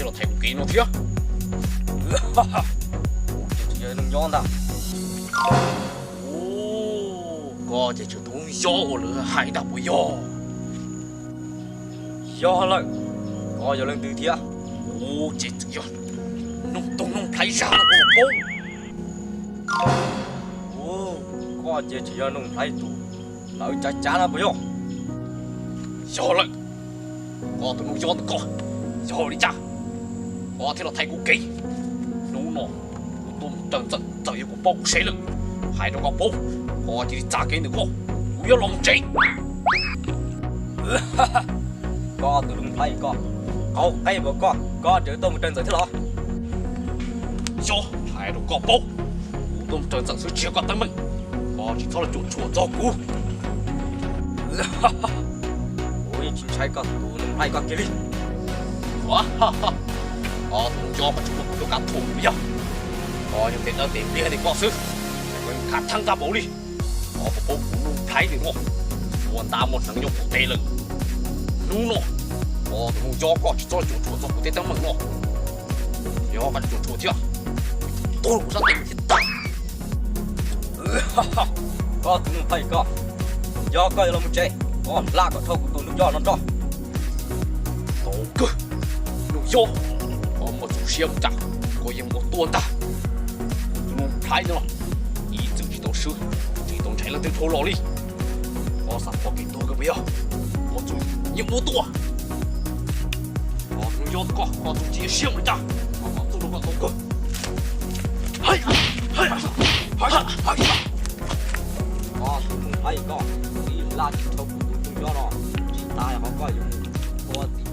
los thaij kuv kev no thiab. Ces tseem yog neeg nyob ntag. Koj ces tseem tus neeg nyob uas lawv hais ntag puas yog? Yog lawm, koj yog leej twg thiab? Ces tseem yog noog toog noog plhaib zaj no puas paub? Koj ces tseem yog noog plhaib tus lawv cav cav na puas yog? Yog lawm, koj tus noog nyob ntawm koj, yog li cas koj thiaj los thaij kuv kev? Hnub no kuv tuaj mus raws ntxawm, ntxawm yuav kuv paub kuv sev lawm. Hais rau koj paub, koj cia li txav kev ntawm koj, kuv yuav los mus tsev. Koj tus noog plhaib koj, qaug qe npaum koj, koj tseem tuaj mus raws ntxawm thiab los? Xyov, hais rau koj paub, kuv tuaj mus raws ntxawm xwb tsis yog koj teeb meem, koj tsis txhob los cuam tshuam txog kuv. Kuv yeej tsis ntshai koj tus noog plhaib koj kiag li. Koj tus noog nyob mas tsis muaj kuv tuaj kab thuam kuv yog. Koj yog tes dawb tes pliag li koj xwb, koj yeej khav theeb tag npaum li. Koj puas paub kuv noog plhaib li no, muaj ntab muaj hneev nyob kuv teb lawm. Hnub no koj tus noog nyob koj tsis txhob los cuam tshuam txog kuv tej teeb meem no. Yog koj tseem cuam tshuam thiab, tuag kuv sab tes thiab tag. Koj tus noog plhaib koj, yog koj yuav los mus tsev, koj hla kom dhau kuv tus noog nyob no tso. Tau kawg, noog nyob, koj muaj txuj siab mus cas koj yeej muaj tuaj ntag. Kuv tus noog plhaib no ib txwm tsis tau swb, tsis tau ntshai leej twg dhau los li. Koj xav pom kev tuag kawg puas yog? Muaj txuj yeej muaj tuaj. Koj tus noog nyob koj, koj txuj ci siab mus li cas, koj txuj rau koj tau kawg. Koj tus noog plhaib koj, tib laj tsis dhau kuv tus noog nyob no, tsis tas qhov koj yuav mus tua txiv